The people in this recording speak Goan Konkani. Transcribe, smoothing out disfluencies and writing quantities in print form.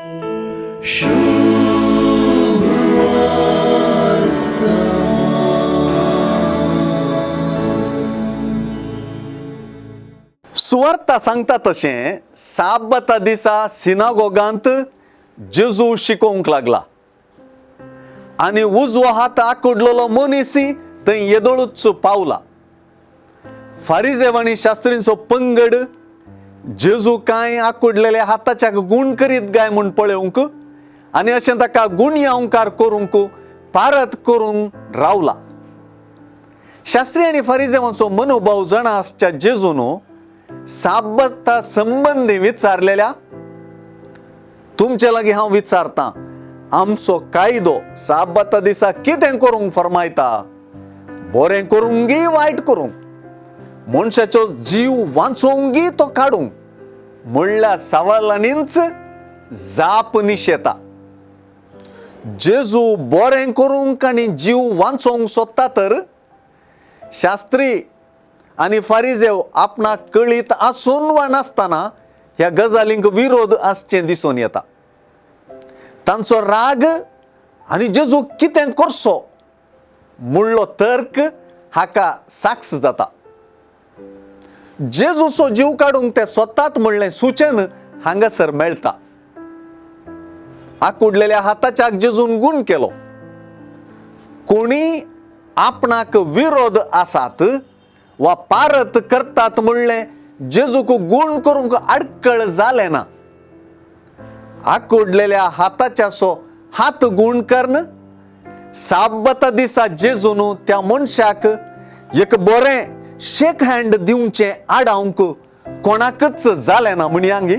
सुवार्ता सांगता तशें साबाता दिसा सिनागोगांत जेजू शिकोवंक लागला आनी उजवो हात आकुडलेलो मनीस थंय येदोळूच पावला. फारिजेव आनी शास्त्रींचो पंगड जेजू कांय आकुडलेल्या हाताच्या गूण करीत गाय म्हूण पळोवंक आनी अशें ताका गुणयांवकार करूंक पारत करूंक रावला. शास्त्री आनी फारिजेवांचो मनोभाव जाणा आसच्या जेजून साबता संबंदी विचारलेल्या, तुमचे लागीं हांव विचारतां, आमचो कायदो साबाता दिसा कितें करूंक फर्मायता? बरें करूंक गी वायट करूंक? मनशाचो जीव वांचोवंक गी तो काडूंक? म्हणल्या सवालांनीच जाप निशेता. जेजू बरें करूंक आनी जीव वांचोवंक सोदता तर शास्त्री आनी फारिजेव आपणाक कळीत आसून वा नासतना ह्या गजालींक विरोध आसचें दिसून येता. तांचो राग आनी जेजू कितें करचो मुळ्ळो तर्क हाका साक्ष जाता. जेजूचो जीव काडूंक ते स्वताच म्हणलें सुचन हांगासर मेळटा. आकुडलेल्या हाताच्याक जेजून गूण केलो. कोणी आपणाक विरोध आसात वा पारत करतात म्हणलें जेजूक गूण करूंक आडकळ जालें ना. आकुडलेल्या हाताच्याचो हात गूण करून साबाता दिसा जेजून त्या मनशाक एक बरें शेक हँड दिवचें आडावंक कोणाकच जालें ना म्हणयांगी.